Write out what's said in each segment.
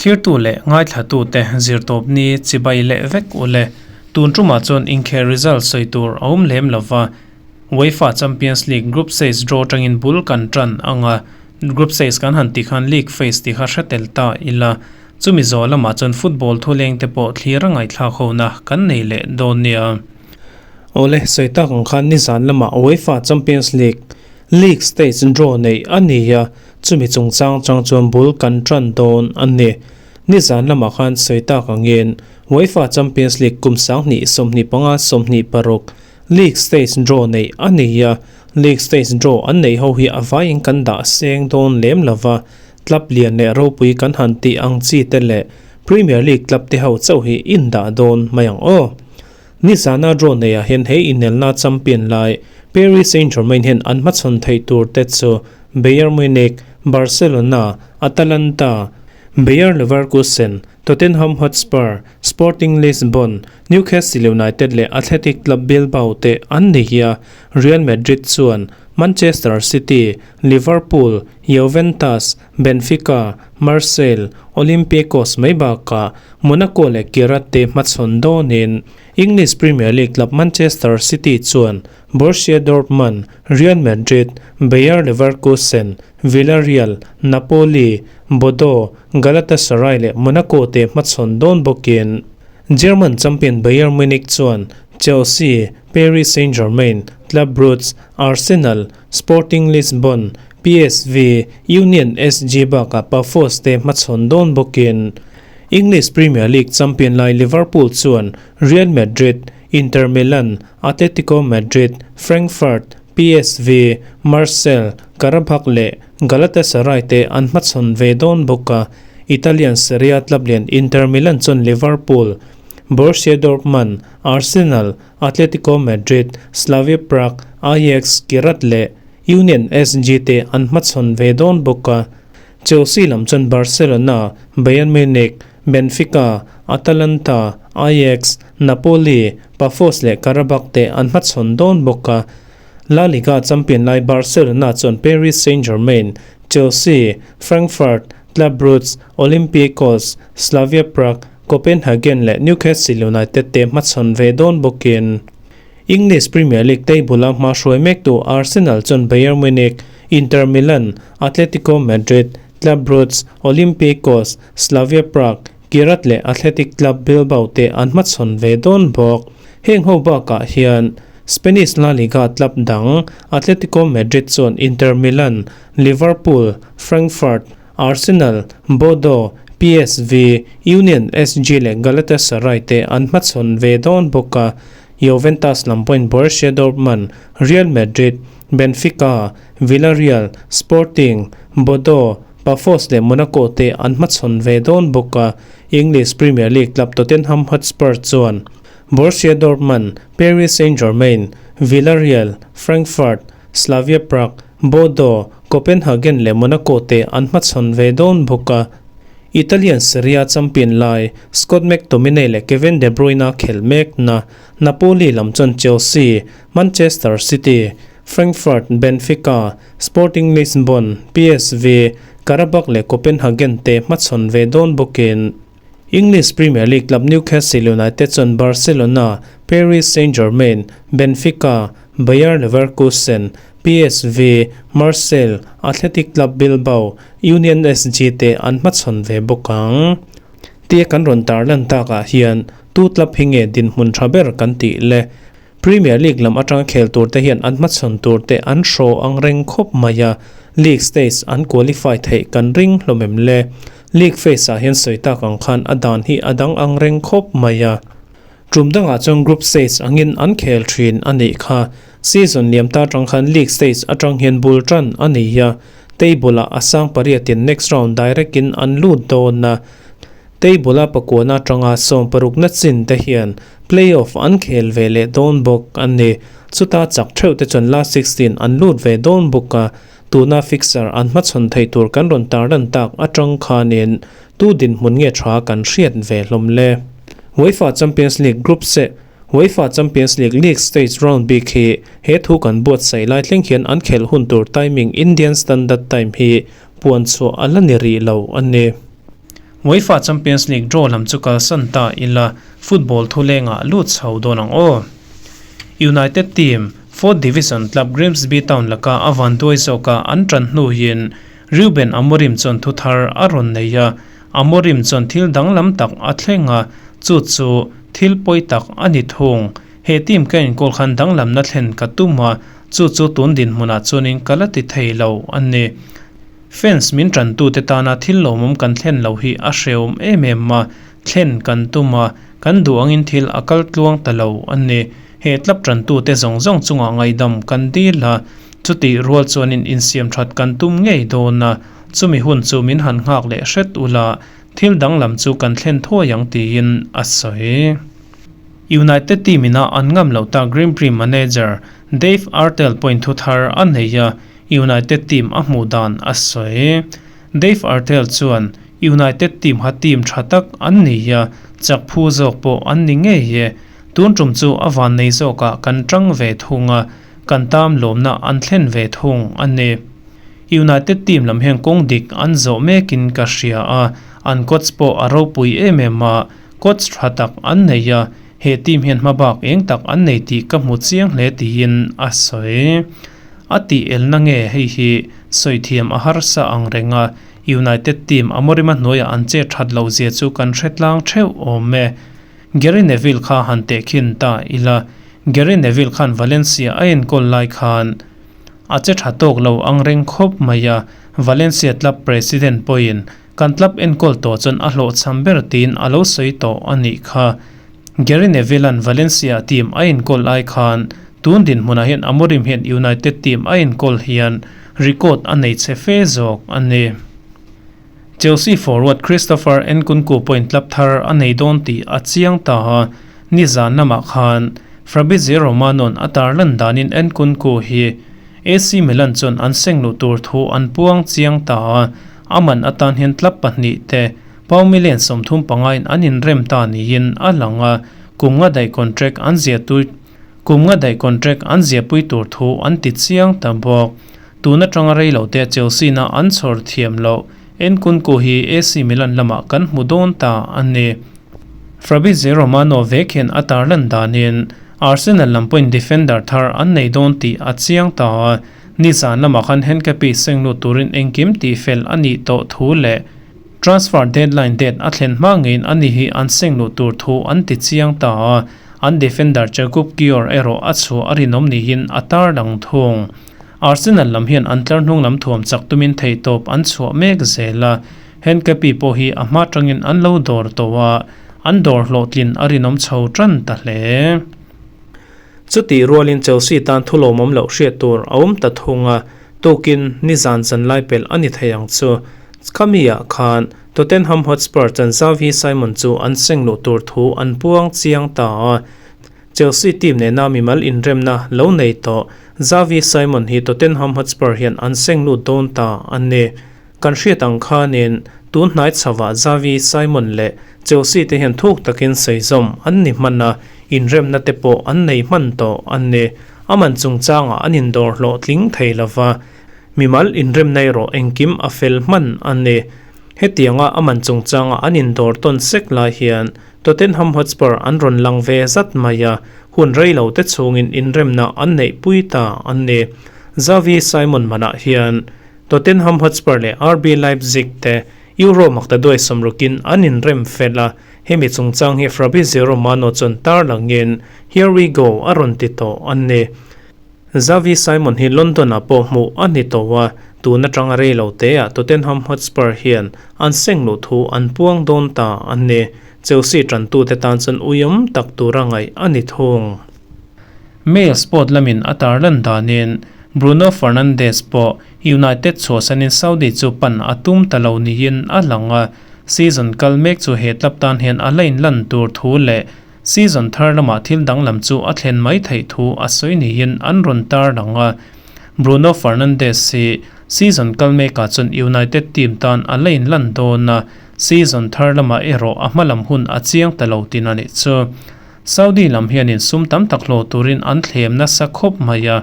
Thlirtu leh ngaithlatute zirtawpni chibai leh vek u le. Tun tumah chuan inkhel result sawi tur a awm lem lova, UEFA Champions League group stage draw tangin bul kan tan ang a, group stage kan han tih khan league phase tih kha hre tel ta ila, chumi zawh lamah chuan football thuleng te pawh thlir a ngaihthlak hona kan nei leh dawn nia. Awle, sawi tak ang khan nizan lamah UEFA Champions League league stage draw neih a ni a, chumi chungchang chang chuan bul kan tan dawn a ni. Nizan lamah khan sawi tak angin UEFA Champions League kum 20 25 26 league stage draw neih a ni a, league stage draw an neih ho hi a vaiin kan dah seng dawn lem lova, club lian leh ropui kan han tih ang chi te leh Premier League club te ho chauh hi in dah dawn mai ang aw. Nizana draw neiah hian he inelna champion lai Paris Saint-Germain hian an hmachhawn theih tur te chu Bayern Munich, Barcelona, Atalanta, Bayer Leverkusen, Tottenham Hotspur, Sporting Lisbon, Newcastle United leh Athletic Club Bilbao te an ni hi a, Real Madrid chuan Manchester City, Liverpool, Juventus, Benfica, Marseille, Olympiacos mai bakah Monaco leh Kairat te hmachhawn dawnin English Premier League club Manchester City chuan Borussia Dortmund, Real Madrid, Bayer Leverkusen, Villarreal, Napoli, Bodo, Galatasaray leh Monaco te hmachhawn dawn bawkin German champion Bayern Munich chuan Chelsea, Paris Saint-Germain, Club Brugge, Arsenal, Sporting Lisbon, PSV, Union SG bakah Pafos te hmachhawn dawn bawkin English Premier League champion lai Liverpool chuan Real Madrid, Inter Milan, Atletico Madrid, Frankfurt, PSV, Marseille, Qarabag leh Galatasaray te an hmachhawn ve dawn bawk a, Italian Serie A club lian Inter Milan chuan Liverpool, Borussia Dortmund, Arsenal, Atletico Madrid, Slavia Prague, Ajax, Kairat leh Union SG te an hmachhawn ve dawn bawk a. Chelsea lam chuan Barcelona, Bayern Munich, Benfica, Atalanta, Ajax, Napoli, Pafos leh Qarabag te an hmachhawn dawn bawk a. La Liga champion lai Barcelona chuan Paris Saint-Germain, Chelsea, Frankfurt, Club Brugge, Olympiacos, Slavia Prague, Copenhagen leh Newcastle United te hmachhawn ve dawn bawkin English Premier League table-a hma hruai mektu Arsenal chuan Bayern Munich, Inter Milan, Atletico Madrid, Club Brugge, Olympiacos, Slavia Prague, Kairat leh Athletic Club Bilbao te an hmachhawn ve dawn bawk. Heng ho bakah hian Spanish La Liga club dang Atletico Madrid chuan Inter Milan, Liverpool, Frankfurt, Arsenal, Bodo, PSV, Union SG leh Galatasaray te an hmachhawn ve dawn bawk a. Juventus lam pawhin Borussia Dortmund, Real Madrid, Benfica, Villarreal, Sporting, Bodo, Pafos leh Monaco te an hmachhawn ve dawn bawk a. English Premier League club Tottenham Hotspur chuan Borussia Dortmund, Paris Saint-Germain, Villarreal, Frankfurt, Slavia Prague, Bodo, Copenhagen leh Monaco te an hmachhawn ve dawn bawk a. Italian Serie A champion lai Scott McTominay leh Kevin De Bruyne khel mekna Napoli lam chuan Chelsea, Manchester City, Frankfurt, Benfica, Sporting Lisbon, PSV, Qarabag leh Copenhagen te hmachhawn ve dawn bawkin English Premier League club Newcastle United chuan Barcelona, Paris Saint-Germain, Benfica, Bayer Leverkusen, PSV, Marseille, Athletic Club Bilbao, Union SG te an hmachhawn ve bawk ang. Tia kan rawn tarlan takah hian tu club hi nge dinhmun tha ber kan tih le? Premier League lam atanga khel tur te hian an hmachhawn tur te an hraw ang reng khawp mai a, league stage an qualify theih kan ring hlawm em le? League phase ah hian sawi tak ang khan a dan hi a dang ang reng khawp mai a. Tum dangah chuan group stage angin an khel thin a nih kha. Season liam ta atang khan league stage atang hian bul tan a ni a, table ah a sang pariatin next round direct in an lut dawn a. Table a pakuana atanga 16na chin te hian play-off an khel ve leh dawn bawk a ni. Chuta chak theuh te chuan last 16 an lut ve dawn bawk a, tuna fixture an hmachhawn thei tur kan rawn tarlan tak atang khanin tu dinhmun nge tha kan hriat ve hlawm le. UEFA Champions League Group se UEFA Champions League League Stage round bik hi he thu kan buatsaih lai thleng hian an khelh hun tur timing Indian Standard Time hi puan chhuah a la ni rih lo a ni. UEFA Champions League draw lam chu kalsan ta ila, football thulengah lut chho dawn ang aw. United team, fourth division club Grimsby Town laka a vanduai zawka an tan hnuin Ruben Amorim chuan thu thar a rawn nei a, Amorim chuan thil danglam tak a thleng a, chu chu thil pawi tak a ni thung. He team ka enkawl khan danglamna thlen ka tum a, chu chu tun dinhmunah chuanin ka la ti thei lo a ni. Fans min tantute tana thil lawmawm kan thlen lo hi a hrehawm em em a, thlen kan tum a, kan duh angin thil a kal tluang ta lo a ni. He club tantute zawng zawng chungah ngaihdam kan dil a, chutih rual chuanin insiam that kan tum ngei dawn a, chumi hun chu min han nghak leh hret ula, thil danglam chu kan thlen thuai ang tiin a sawi. United team ina an ngam loh ta Grimpree manager Dave Artell pawhin thu thar a nei a, United team a hmuh dan a sawi. Dave Artell chuan, United team kha team tha tak an ni a, chak phu zawk pawh an ni ngei e. Tun tum chu a vannei zawkah kan tang ve thung a, kan tam lawmna an thlen ve thung a ni. United team lam hian kawng dik an zawh mekin ka hria a, an coach pawh a ropui em em a, coach tha tak an nei a, he team hian hmabak eng tak an nei tih ka hmu chiang hle tiin a sawi. A tih elna nge hei hi sawi thiam a harsa ang reng a, United team Amorim-a hnuaiah an che that loh zia chu kan hre tlang theuh awm e. Gary Neville kha han tehkhin ta ila, Gary Neville khan Valencia a enkawl lai khan a che tha tawk lo ang reng khawp mai a, Valencia club president pawhin kan club enkawl tawh chuan a hlawhchham ber tiin a lo sawi tawh a nih kha. Gary Neville-a'n Valencia team a enkawl ai khan tun dinhmunah hian Amorim hian United team a enkawl hian record a nei chhe fe zawk a ni. Chelsea forward Christopher Nkunku pawhin club thar a nei dawn tih a chiang ta a, nizan lamah khan Fabrizio Romano-a'n a tarlan danin Nkunku hi AC Milan chuan an seng luh tur thu an puang chiang ta a, a man atan hian club pahnihte Pau million 35 in an inrem ta niin a lang a, kum nga daih contract an ziah tui kum nga daih contract an ziahpui tur thu an ti chiang ta bawk. Tun atanga rei lo te Chelsea na an chhawr thiam loh Nkunku hi AC Milan lamah kan hmu dawn ta a ni. Fabrizio Romano vek hian a tarlan danin Arsenal lam pawhin defender thar an nei dawn tih a chiang ta a, nizan lamah khan Henkepi seng lut turin engkim tihfel a nih tawh thu leh Transfer deadline date a thlen hma ngeiin ani hi an seng luh tur thu an ti chiang ta a, an defender Jakub Kiwior erawh a chhuah a rinawm niin a tarlang thung. Arsenal lam hian an tlar hnung lam thuam chak tumin theihtawp an chhuah mek zel a, Henkepi pawh hi a hma tangin an lo dawr tawh a, an dawr hlawhtlin a rinawm chho tan ta hle. Chutih rualin Chelsea tan thu lawmawm loh hriat tur a awm ta thung a, tukin nizan zan lai pelh a ni thei ang chu. Khamiah khan Tottenham Hotspur chan Xavi Simon chu an seng luh tur thu an puang chiang ta a. Chelsea team nena mimal inremna lo nei tawh Xavi Simon hi Tottenham Hotspur hian an seng lut dawn ta a ni. Kan hriat ang khanin tun hnai chhovah Xavi Simon leh Chelsea te hian thuk takin saizawm an ni hman a, inremna te pawh an nei hman tawh a ni. A man chungchangah an indawr hlawhtling thei lova, mimal inremna erawh engkim a fel hman a ni. Hetianga a man chungchanga an indawr tawn sek lai hian Tottenham Hotspur an rawn lang ve zat mai a, hun rei lo te chhungin inremna an neihpui ta a ni. Xavi Simon manah hian Tottenham Hotspur leh RB Leipzig te Euro makta duai sawmrukin an inrem fel a, hemi chungchang hi Fabrizio Romano chuan tarlangin Here we go a rawn ti tawh a ni. Xavi Simon hi London-ah pawh hmuh a ni tawh a, tun atanga rei lo teah Tottenham Hotspur hian an seng luh thu an puang dawn ta a ni. Chelsea tantute tan chuan uiawm tak tura ngaih a ni thung. Mail Sport lamin a tarlan danin Bruno Fernandes pawh United chhuahsanin Saudi chu pan a tum ta lo niin a lang a, season kal mek chu he club tan hian a la inlan tur thu leh season thar lamah thil danglam chu a thlen mai theih thu a sawi niin an rawn tarlang a. Bruno Fernandes hi season kal mekah chuan United team tan a la inlan dawn a, season thar lamah erawh a hmalam hun a chiang ta lo tin a nih chu. Saudi lam hianin sum tam tak hlawh turin an thlem nasa khawp mai a,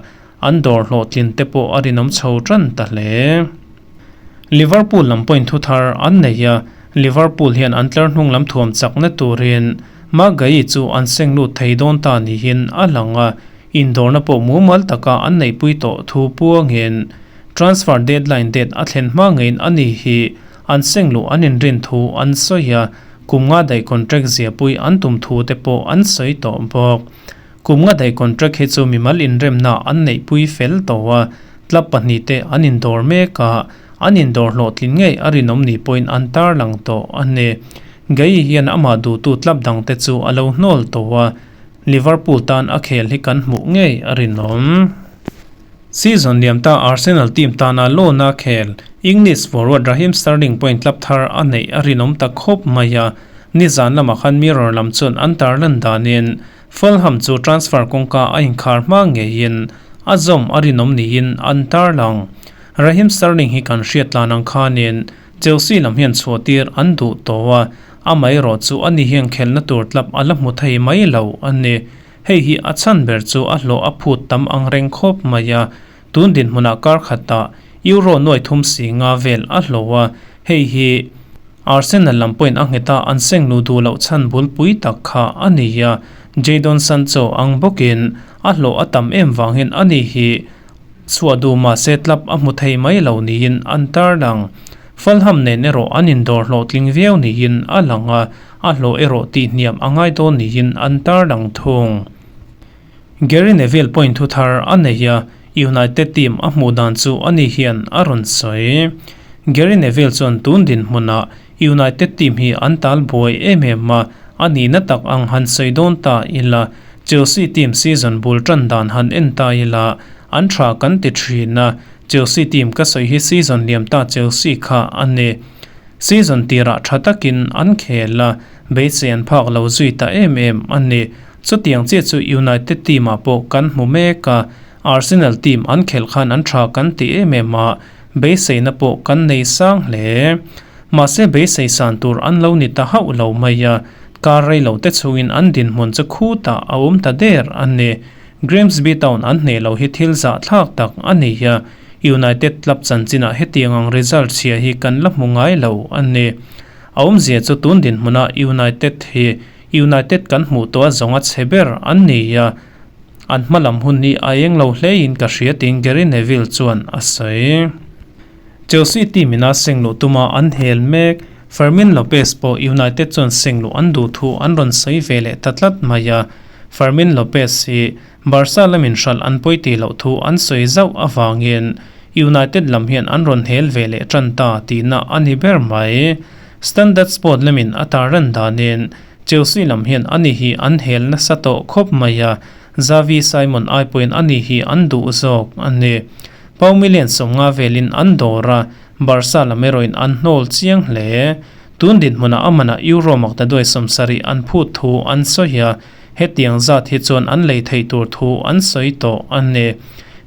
an dawr hlawhtlin te pawh a rinawm chho tan ta hle. Liverpool lam pawhin thu thar an nei a, Liverpool hian an tlar hnung lam thuam chakna turin Marc Guehi chu an seng lut thei dawn ta niin a lang a, indawrna pawh mumal taka an neihpui tawh thu puangin transfer deadline date a thlen hma ngeiin a ni hi an seng luh an inrin thu an sawi a, kum nga daih contract ziahpui an tum thu te pawh an sawi tawh bawk. Kum nga daih contract hi chu mimal inremna an neihpui fel tawh a, club pahnihte an indawr mek a, an indawr hlawhtlin ngei a rinawm ni pawhin an tarlang tawh a ni. Guehi hian amah duhtu club dangte chu a lo hnawl tawh a, Liverpool tan a khel hi kan hmuh ngei a rinawm. Season liam ta Arsenal team tana loan-a khel English forward Raheem Sterling pawhin club thar a neih a rinawm ta khawp mai a, nizan lamah khan Mirror lam chuan an tarlan danin Fulham chu transfer kawngka a inkhar hma ngeiin a zawm a rinawm niin an tarlang. Raheem Sterling hi kan hriat tlan ang khanin Chelsea lam hian chhuahtir an duh tawh a, amaherawh chu ani hian khelhna tur tlap a la hmu thei mai lo a ni. Hei hi a chhan ber chu a hlawh a phut tam ang reng khawp mai a, tun dinhmunah kar khatah Euro nuai thum si nga vel a hlawh a, hei hi Arsenal lam pawhin a nghet a, an seng luh duh loh chhan bulpui tak kha a ni a, Jadon Sancho ang bawkin a hlawh a tam em vangin ani hi chhuah duh mahse tlap a hmu thei mai lo niin an tarlang. Fulham nen erawh an indawr hlawhtling viau niin a lang a, a hlawh erawh tihhniam a ngai dawn niin an tarlang thung. Gary Neville point thu thar a nei a, United team a hmuh dan chu ani hian a rawn sawi. Gary Neville chuan tun dinhmunah United team hi an tal buai em em a, a nihna tak ang han sawi dawn ta ila, Chelsea team season bul tan dan han en ta ila, an tha kan ti thin a, Chelsea team ka sawi hi season liam ta Chelsea kha a ni. Season tirah tha takin an khel a, beisei an phak lo zui ta em em a ni. Chutiang chiah chu United team ah pawh kan hmu mek a, Arsenal team an khelh khan an tha kan ti em em a, beiseina pawh kan nei sang hle. Mahse beisei san tur an lo ni ta hauh lo mai a, kar rei lo te chungin an dinhmun chu khutah a awm ta der a ni. Grimsby Town an hneh lo hi thil zahthlak tak a ni a, United club chanchinah hetiang ang result chhia hi kan la hmu ngai lo a ni. A awmzia chu tun dinhmuna United hi United kan hmuh tawh a zawng a chhe ber an ni a, an hma lam hun hi a eng lo hleiin ka hria tiin Gary Neville chuan a sawi. Chelsea team ina seng luh tuma an hel mek, Fermin Lopez pawh United chuan seng luh an duh thu an rawn sawi ve leh ta tlat mai a, Fermin Lopez hi Barca lamin hralh an pawi tih loh thu an sawi zauh avangin United lam hian an rawn hel ve leh tan ta tihna a ni ber mai. Standard Sport lamin a tarlan danin Chelsea lam hian ani hi an hel nasa tawh khawp mai a, Xavi Simon ai pawhin ani hi an duh zawk a ni. Pau million 50 velin an dawr a, Barca lam erawhin an hnawl chiang hle. Tun dinhmunah a manah Euro maktaduai 70 an phut thu an sawi a, hetiang zat hi chuan an lei theih tur thu an sawi tawh a ni.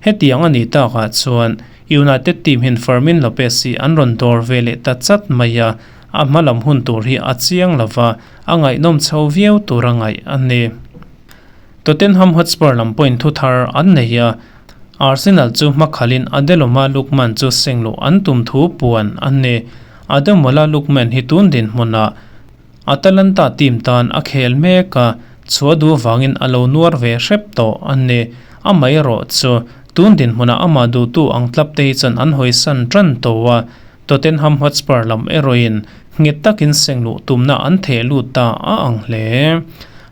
Hetiang a nih takah chuan United team hian Fermin Lopez hi an rawn dawr ve leh ta chat mai a, a hma lam hun tur hi a chiang lo va, a ngaihnawm chho viau tur a ngaih a ni. Tottenham Hotspur lam pawhin thu thar an nei a, Arsenal chu hmakhalin Adelola Lookman chu seng luh an tum thu puan a ni. Ademola Lookman hi tun dinhmunah Atalanta team tan a khel mek a, chhuah duh avangin a lo nuar ve hrep tawh a ni. Amaherawh chu, tun dinhmunah amah duhtu ang tlap te hi chuan an hawisan tan tawh a, Tottenham Hotspur lam erawhin nghet takin seng luh tumna an theh lut ta a ang hle.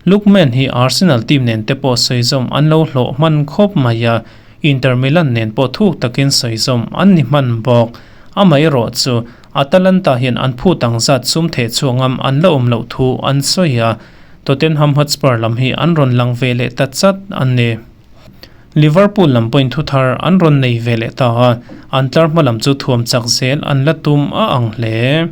Lookman hi Arsenal team nen te pawh sawizawm an lo hlawh hman khawp mai a, Inter Milan nen pawh thuk takin sawizawm an ni hman bawk. Amaherawh chu, Atalanta hian an phut ang zat sum theh chhuangam an la awm loh thu an sawi a, Tottenham Hotspur lam hi an rawn lang ve leh ta chat a ni. Liverpool lam pawhin thu thar an rawn nei ve leh ta a, an tlar hma lam chu thuam chak zel an la tum a ang hle.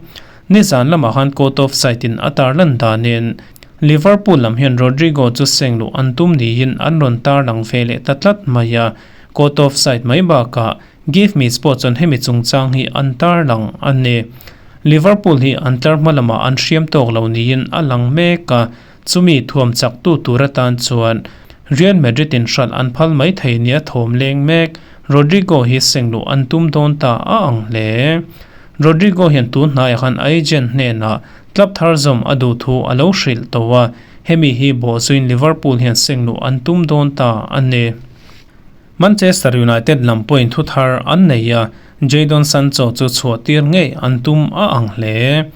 Nizan lamah khan court of side in a tarlan danin Liverpool lam hian Rodrigo chu seng luh an tum niin an rawn tarlang ve leh ta tlat mai a, court of side mai bakah Give Me Sport chuan hemi chungchang hi an tarlang a ni. Liverpool hi an tlar hma lamah an hriam tawk lo niin a lang mek a, chumi thuam chak tu tur atan chuan Real Madrid in hralh an phal mai thei nia thawm leng mek. Rodrigo hi seng luh an tum dawn ta a ang hle. Rodrygo hian tun hnaiah khan a agent hnenah club thar zawm a duh thu a lo hrilh tawh a, hemi hi bawhzuiin Liverpool hian sengluh an tum dawn ta a ni. Manchester United lam pawhin thu thar an nei a, Jadon Sancho chu chhuah tir ngei an tum a ang hle.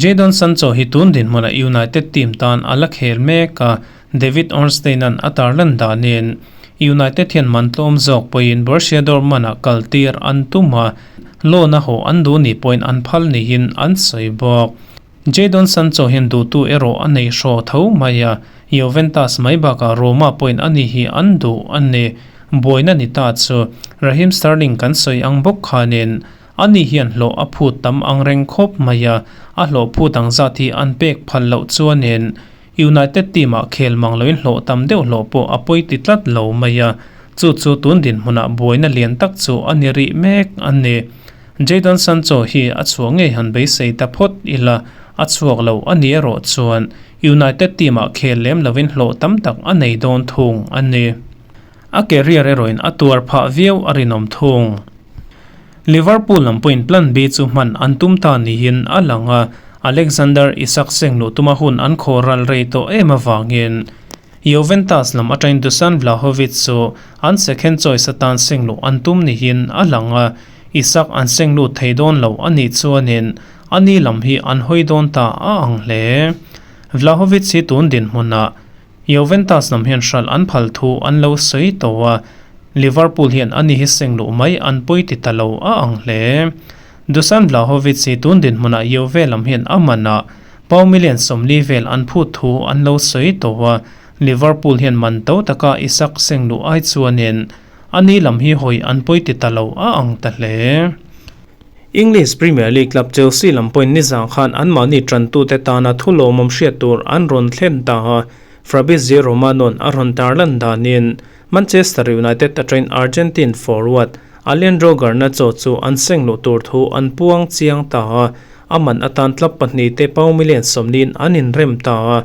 Jadon Sancho hi tun dinhmunah United team tan a la khel mek a, David Ornstein-a'n a tarlan danin United hian man tlawm zawk pawhin Borussia Dortmund-ah kal tir an tum a, loan a haw an duh ni pawhin an phal niin an sawi bawk. Jadon Sancho hian duhtu erawh a nei hraw tho mai a, Juventus mai bakah Roma pawhin ani hi an duh a ni. Buaina ni ta chu Raheem Sterling kan sawi ang bawk khanin ani hian hlawh a phut tam ang reng khawp mai a, a hlawh phut ang zat hi an pek phal loh chuanin United team ah khel mang loin hlawh tam deuh hlawh pawh a pawi ti tlat lo mai a, chu chu tun dinhmunah buaina lian tak chu a ni rih mek a ni. Jadon Sancho hi a chhuah ngei han beisei ta phawt ila, a chhuak lo a ni erawh chuan United team ah khel lem loin hlawh tam tak a nei dawn thung a ni. A career erawhin a tuar phah viau a rinawm thung. Liverpool lam pawhin Plan B chu hman an tum ta niin a lang a, Alexander Isak sengluh tuma hun an khaw ral rei tawh em avangin Juventus lam atangin Dusan Vlahovic chu an second choice atan sengluh an tum niin a lang a, Isak an senglut thei dawn lo a nih chuanin ani lam hi an hawi dawn ta a ang hle. Vlahovic hi tun dinhmunah Juventus lam hian hralh an phal thu an lo sawi tawh a, Liverpool hian ani hi seng luh mai an pawi ti ta lo a ang hle. Dusan Vlahovic hi tun dinhmunah Juve lam hian a man a, pau million 40 vel an phut thu an lo sawi tawh a, Liverpool hian man to taka Isak seng luh ai chuanin ani lam hi hawi an pawi ti ta lo a ang ta hle. English Premier League club Chelsea lam pawhin nizan khan anmahni tantute tana thu lawmawm hriat tur an rawn thlen ta a, Fabrizio Romano-a'n a rawn tarlan danin Manchester United atangin Argentine forward Alejandro Garnacho chu an seng luh tur thu an puang chiang ta a, a man atan club pahnihte pau million 40-in an inrem ta a.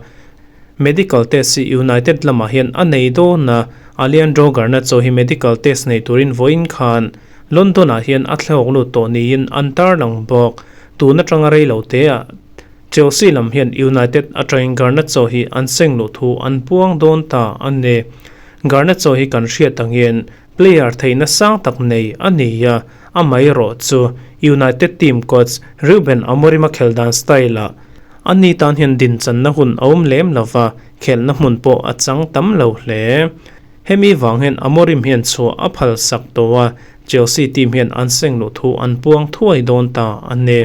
Medical test hi United lamah hian a nei dawn a, Alejandro Garnacho hi medical test nei turin vawiin khan London-ah hian a thlawk lut tawh niin an tarlang bawk. Tun atanga rei lo teah Chelsea lam hian United atangin Garnacho hi an seng luh thu an puang dawn ta a ni. Garnacho hi kan hriat angin player theihna sang tak nei a ni a, amaherawh chu United team coach Ruben Amorim-a khel dan style-ah a ni tan hian dinchanna hun a awm lem lova, khelhna hmun pawh a chang tam lo hle. Hemi vang hian Amorim hian chhuah a phal sak tawh a, Chelsea team hian an seng luh thu an puang thuai dawn ta a ni.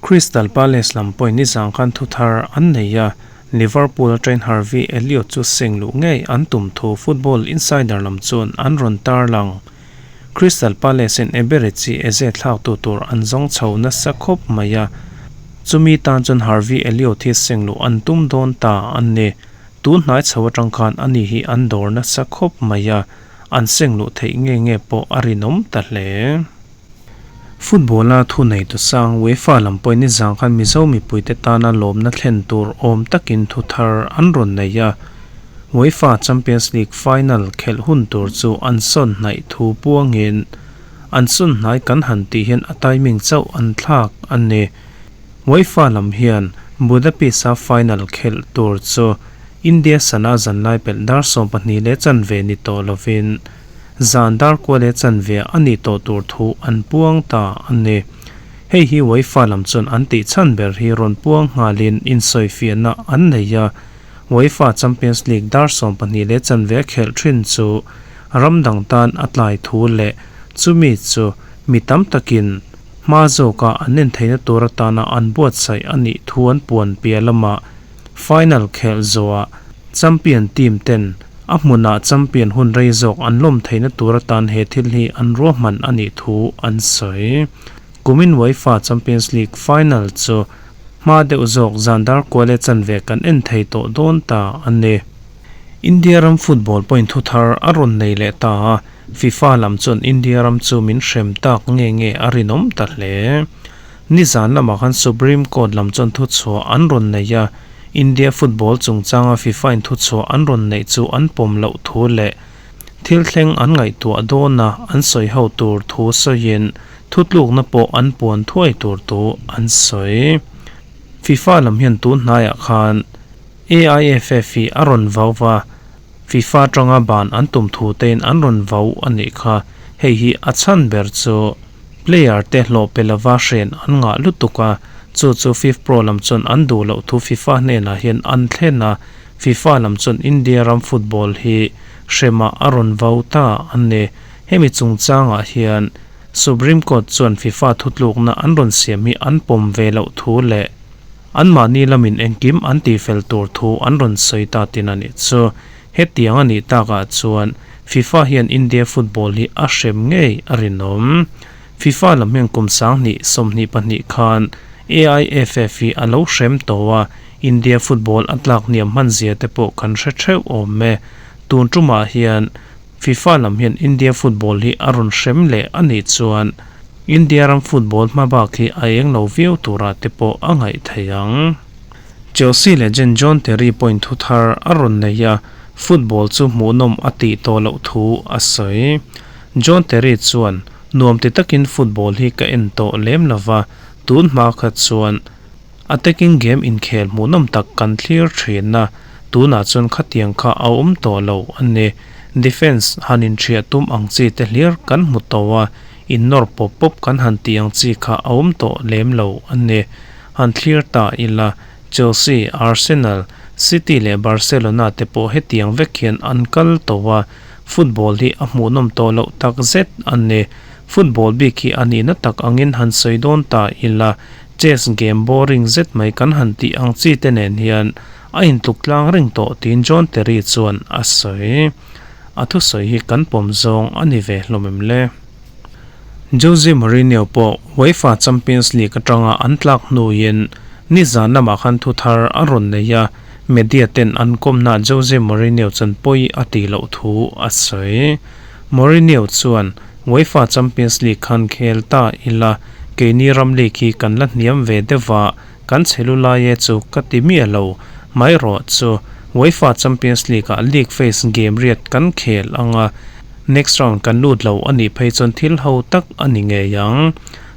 Crystal Palace lam pawhin nizan khan thu thar an nei a, Liverpool atangin Harvey Elliott chu seng luh ngei an tum thu Football Insider lam chuan an rawn tarlang. Crystal Palace in Eberechi Eze thlaktu tur an zawng chho nasa khawp mai a, chumi tan chuan Harvey Elliott hi seng luh an tum dawn ta a ni. Tun hnai chho atang khan ani hi an dawr nasa khawp mai a, an seng luh theih nge nge pawh a rinawm ta hle. Football-a thu nei tu sang UEFA lam pawhin nizang khan Mizo mipuite tana lawmna thlen tur awm takin thu thar an rawn nei a, UEFA Champions League final khelh hun tur chu an sawn hnaih thu puangin an sawn hnai kan han tih hian a timing chauh an thlak a ni. UEFA lam hian Budapest-a final khelh tur chu India sana zanlai pelh dar 12 leh chanve ni tawh lovin zan dar kua leh chanve a nih tawh tur thu an puang ta a ni. Hei hi UEFA lam chuan an tih chhan ber hi rawn puang nghalin insawifiahna an nei a, UEFA Champions League dar 12 leh chanve a khelh thin chu ram dang tan a tlai thu leh chumi chu mi tam takin Hma zawka an en theihna tur atana an buatsaih a nih thu an puan piah lamah final khelh zawhah champion team ten a hmunah champion hun rei zawk an lawm theihna tur atan he thil hi an ruahman a nih thu an sawi. Kumin UEFA Champions League final chu hma deuh zawk zan dar kual leh chanve kan en thei tawh dawn ta a ni. India ram football pawhin thu thar a rawn nei leh ta a. FIFA lam chuan India ram chu min hrem tak nge nge a rinawm ta hle. Nizan lamah khan Supreme Court lam chuan thuchhuah an rawn nei a, India football chungchanga FIFA in thuchhuah an rawn neih chu an pawm loh thu leh thil thleng an ngaihtuah dawna an sawi ho tur thu sawiin Thutlukna pawh an puan thuai tur thu an sawi. FIFA lam hian tun hnaiah khan AIFF hi a rawn vau va, FIFA atanga ban an tum thu tein an rawn vau a nih kha. Hei hi a chhan ber chu player te hlawh pe lova hren an ngah lutuk a, chu chu FIFPro lam chuan an duh loh thu FIFA hnenah hian an thlen a, FIFA lam chuan India ram football hi hremah a rawn vau ta a ni. Hemi chungchangah hian Supreme Court chuan FIFA thutlukna an rawn siam hi an pawm ve loh thu leh anmahni lamin engkim an tihfel tur thu an rawn sawi ta tin a nih chu. Hetiang a nih takah chuan FIFA hian India football hi a hrem ngei a rinawm. FIFA lam hian kum 20 22 khan AIFF hi a lo hrem tawh a, India football a tlak hniam hman zia te pawh kan hre theuh awm e. Tun tumah hian FIFA lam hian India football hi a rawn hrem leh a nih chuan India ram football hma bak hi a eng lo viau turah te pawh a ngaih theih ang. Chelsea legend John Terry pawhin thu thar a rawn nei a, football chu hmuhnawm a tih tawh loh thu a sawi. John Terry chuan, Nuam ti takin football hi ka en tawh lem lo va, tun hma kha chuan Attacking game inkhel hmuhnawm tak kan thlir thin a, tunah chuan khatiang kha a awm tawh lo a ni. Defence han inhriah tum ang chi te hlir kan hmu tawh a, innawr pawp pawp kan han tih ang chi kha a awm tawh lem lo a ni. Han thlir ta ila, Chelsea, Arsenal, City leh Barcelona te pawh hetiang vek hian an kal tawh a, football hi a hmuhnawm tawh loh tak zet a ni. Football bik hi a nihna tak angin han sawi dawn ta ila, Chess game boring zet mai kan han tih ang chi te nen hian a intluk tlang reng tawh tiin John Terry chuan a sawi. A thusawi hi kan pawm zawng a ni ve hlawm em le? Jose Mourinho pawh UEFA Champions League atanga an tlak hnuin nizan lamah khan thu thar a rawn nei a, media ten an kawmnaah Jose Mourinho chuan pawi a tih loh thu a sawi. Mourinho chuan UEFA Champions League khan khel ta ila, keini ram league hi kan la hniam ve deuh va, kan chhe lu lai e chu ka ti miah lo. Mai rawh chu, UEFA Champions League ah league phase game riat kan khel ang a, next round kan lut lo a nih phei chuan thil ho tak a ni ngei ang.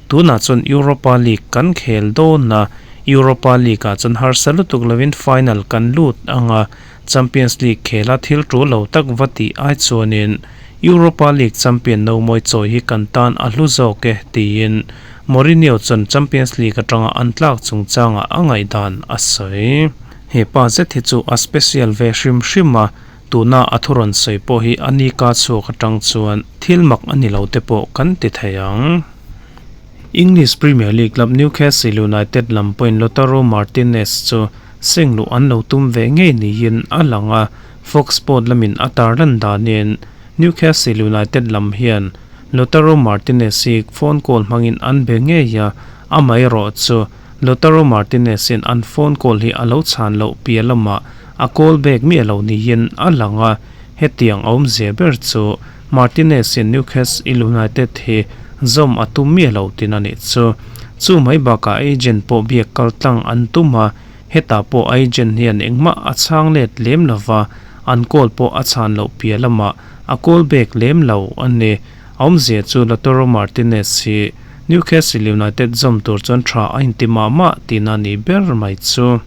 Tunah chuan Europa League kan khel dawn a, Europa League ah chuan harsa lutuk lovin final kan lut ang a, Champions League khela thil tul lo tak va tih ai chuanin Europa League champion no mawi chawi hi kan tan a hlu zawk e tiin Mourinho chuan Champions League atanga an tlak chungchangah a ngaihdan a sawi. He pa zet hi chu a special ve hrim hrim a, tuna a thu rawn sawi pawh hi a ni ka chhuak atang chuan thil mak a ni lo te pawh kan ti thei ang. English Premier League club Newcastle United lam pawhin Lautaro Martinez chu seng luh an lo tum ve ngei niin a lang a, Fox Sport lamin a tarlan danin Newcastle United lam hian Lautaro Martinez hi phone call hmangin an be ngei a, amaherawh chu Lautaro Martinez hian an phone call hi a lo chhan loh piah lamah a call back miah lo niin a lang a, hetiang a awmzia ber chu Martinez hian Newcastle United hi zawm a tum miah lo tin a nih chu. Chu mai bakah agent pawh biak kal tlang an tum a, hetah pawh agent hian engmah a chhang let lem lo va, an call pawh a chhan loh piah lamah a call back lem lo a ni. A awmzia chu Lautaro Martinez hi Newcastle United zawm tur chuan tha a inti mah mah tihna a nih ber mai chu.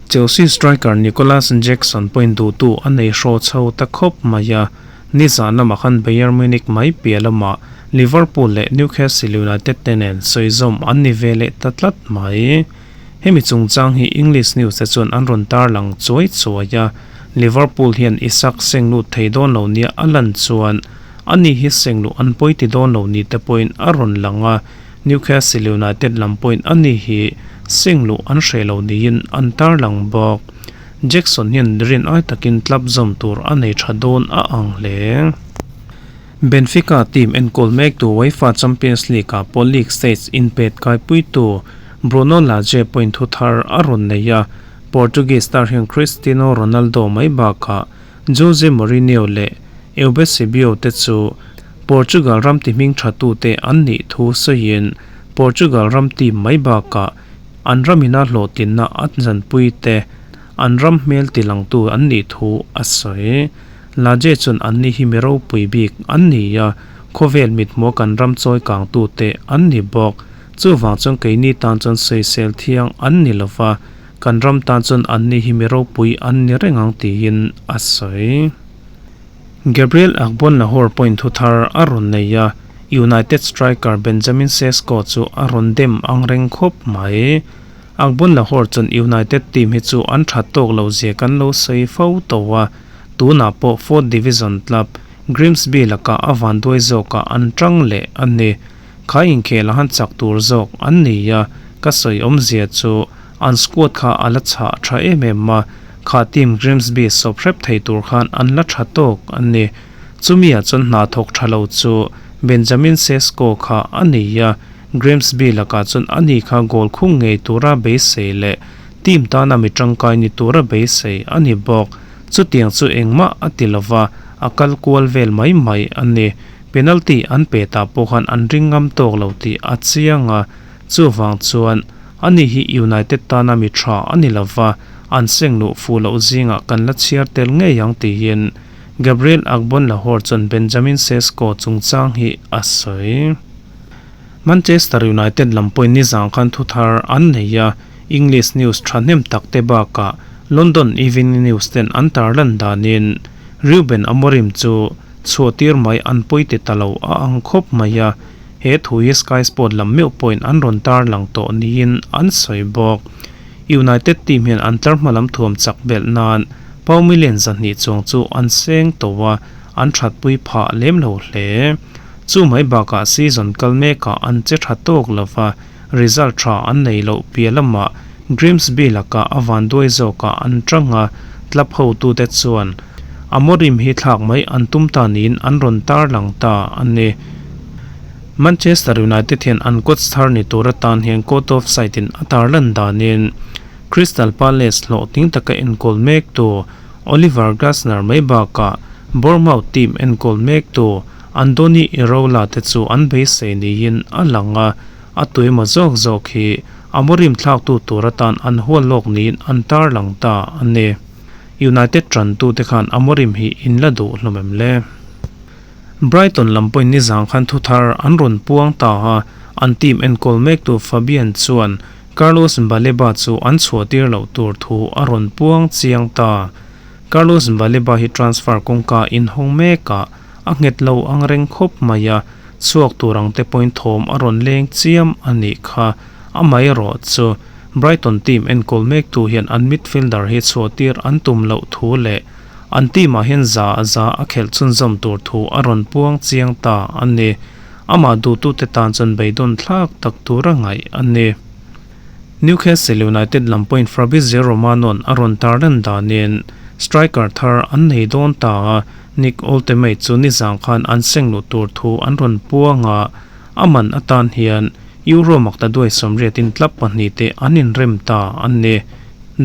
Chelsea striker Nicolas Jackson pawhin duhtu a nei hraw chho ta khawp mai a, nizan lamah khan Bayern Munich mai piah lamah Liverpool leh Newcastle United te nen sawizawm an ni ve leh ta tlat mai. Hemi chungchang hi English news te chuan an rawn tarlang chuai chuai a, Liverpool hian Isak seng lut thei dawn lo nia a lan chuan ani hi seng luh an pawi ti dawn lo ni te pawhin a rawn lang a, Newcastle United lam pawhin ani hi seng luh an hreh lo niin an tarlang bawk. Jackson hian rin ai takin club zawm tur a nei tha dawn a ang hle. Benfica team enkawl mektu UEFA Champions League-ah pawh league stage inpet kaipuitu Bruno Lage pawhin thu thar a rawn nei a, Portuguese star hian Cristiano Ronaldo mai bakah Jose Mourinho leh Eusebio te chu Portugal ram ti hming tha tute an nih thu sawiin Portugal ram team mai bakah an ramina hlawhtlinna a zanpui te an ram hmel ti langtu an nih thu a sawi. Lage chuan anni hi mi ropui bik an ni a, Khawvel mithmuha kan ram chawi kangtute an ni bawk. Chuvang chuan keini tan chuan sawisel thiang an ni lova, kan ram tan chuan anni hi mi ropui an ni reng ang tiin a sawi. Gabriel Agbonlahor pawhin thu thar a rawn nei a, United striker Benjamin Sesko chu a rawn dem ang reng khawp mai. Agbonlahor chuan United team hi chu an tha tawk lo zia kan lo sawi fo tawh a, tunah pawh fourth division club Grimsby lakah a vanduai zawkah an tang leh a ni. Kha inkhel a han chak tur zawk an ni a, ka sawi awmzia chu an squad kha a la chhah tha em em a, kha team Grimsby sawp hrep thei tur khan an la tha tawk a ni. Chumi-ah chuan hna thawk tha lo chu Benjamin Sesko kha a ni a, Grimsby lakah chuan ani kha goal khung ngei tura beisei leh team tana mi tangkai ni tura beisei a ni bawk. Chutiang chu engmah a ti lova, a kal kual vel mai mai a ni. Penalty an pe ta pawh khan an ring ngam tawk lo tih a chiang a, chuvang chuan ani hi United tana mi tha a ni lova, an seng luh fuh loh zingah kan la chhiar tel ngei ang tiin Gabriel Agbonlahor chuan Benjamin Sesko chungchang hi a sawi. Manchester United lam pawhin nizang khan thu thar an nei a, English news thahnem tak te bakah London Evening News ten an tarlan danin Ruben Amorim chu Chhuahtir mai an pawi ti ta lo a ang khawp mai a, he thu hi Sky Sport lam meuh pawhin an rawn tarlang tawh niin an sawi bawk. United team hian an tlar hma lam thuam chak belh nan pau million 200 chuang chu an seng tawh a, an thatpui phah lem lo hle. Chu mai bakah season kal mekah an che tha tawk lo va, result tha an nei loh piah lamah Grimsby lakah a vanduai zawkah an tang a, club hotute chuan Amorim hi thlak mai an tum ta niin an rawn tarlang ta a ni. Manchester United hian an coach thar ni tur atan hian court of side in a tarlan danin Crystal Palace hlawhtling taka enkawl mektu Oliver Glasner mai bakah Bournemouth team enkawl mektu Andoni Iraola te chu an beisei niin a lang a, a tuimaw zawk zawk hi Amorim thlaktu tur atan an hual lawk niin an tarlang ta a ni. United tantute khan Amorim hi in la duh hlawm em le? Brighton lam pawhin nizang khan thu thar an rawn puang ta a, an team enkawl mektu Fabian chuan Carlos Baleba chu an chhuahtir loh tur thu a rawn puang chiang ta. Carlos Baleba hi transfer kawngka inhawng mekah a nghet lo ang reng khawp mai a, chhuak tur ang te pawhin thawm a rawn leng chiam a nih kha. Amaherawh chu Brighton team enkawl mektu hian an midfielder hi chhuahtir an tum loh thu leh an team ah hian za a za a khelh chhunzawm tur thu a rawn puang chiang ta a ni. Amah duhtute tan chuan beidawn thlak tak tur a ngaih a ni. Newcastle United lam pawhin Fabrizio Romano-a'n a rawn tarlan danin striker thar an nei dawn ta a, Nick Woltemade chu nizang khan an seng luh tur thu an rawn puang a, a man atan hian Euro makta duai 80 in club pahnihte an inrem ta a ni.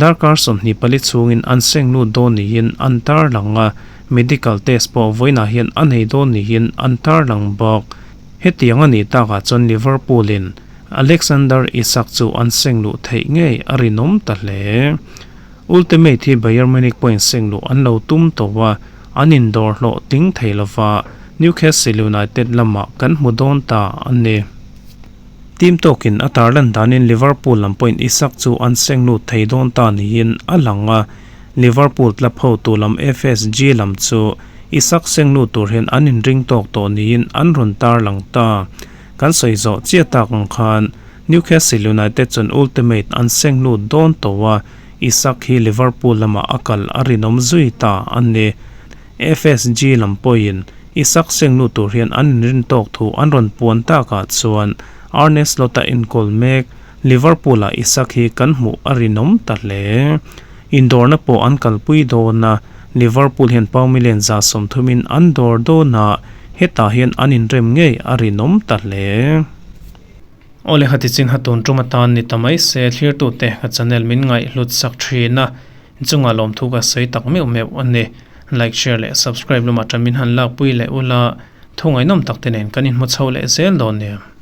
Darkar 24 chhungin an seng lut dawn niin an tarlang a, medical test pawh vawiinah hian a nei dawn niin an tarlang bawk. Hetiang a nih takah chuan Liverpool in Alexander Isak chu an seng luh theih ngei a rinawm ta hle. Ultimate hi Bayern Munich pawhin seng luh an lo tum tawh a, an indawr hlawh tling thei lova Newcastle United lamah kan hmu dawn ta a ni. Team tawkin a tarlan danin Liverpool lam pawhin Isak chu an seng lut thei dawn ta niin a lang a, Liverpool club hotu lam FSG lam chu Isak seng lut tur hian an inring tawk tawh niin an rawn tarlang ta. Kan sawi zawh chiah tak ang khan Newcastle United chuan Ultimate an seng lut dawn tawh a, Isak hi Liverpool lamah a kal a rinawm zui ta a ni. FSG lam pawhin Isak seng lut tur hian an inrin tawk thu an rawn puan takah chuan Arne Slot-a enkawl mek Liverpool-ah Isak hi kan hmuh a rinawm ta hle. Indawrna pawh an kalpui dawn a, Liverpool hian pound million 130 in an dawr dawn a, hetah hian an inrem ngei a rinawm ta hle. Awle hati chin ha tun tum atan ni ta mai se thlirtute ka channel min ngaih hlut sak thin a, chungah lawmthu ka sawi tak meuh meuh a ni. Like, share leh subscribe lamah tan min han lakpui leh ula, thu ngaihnawm tak te nen kan inhmu chho leh zel dawn nia.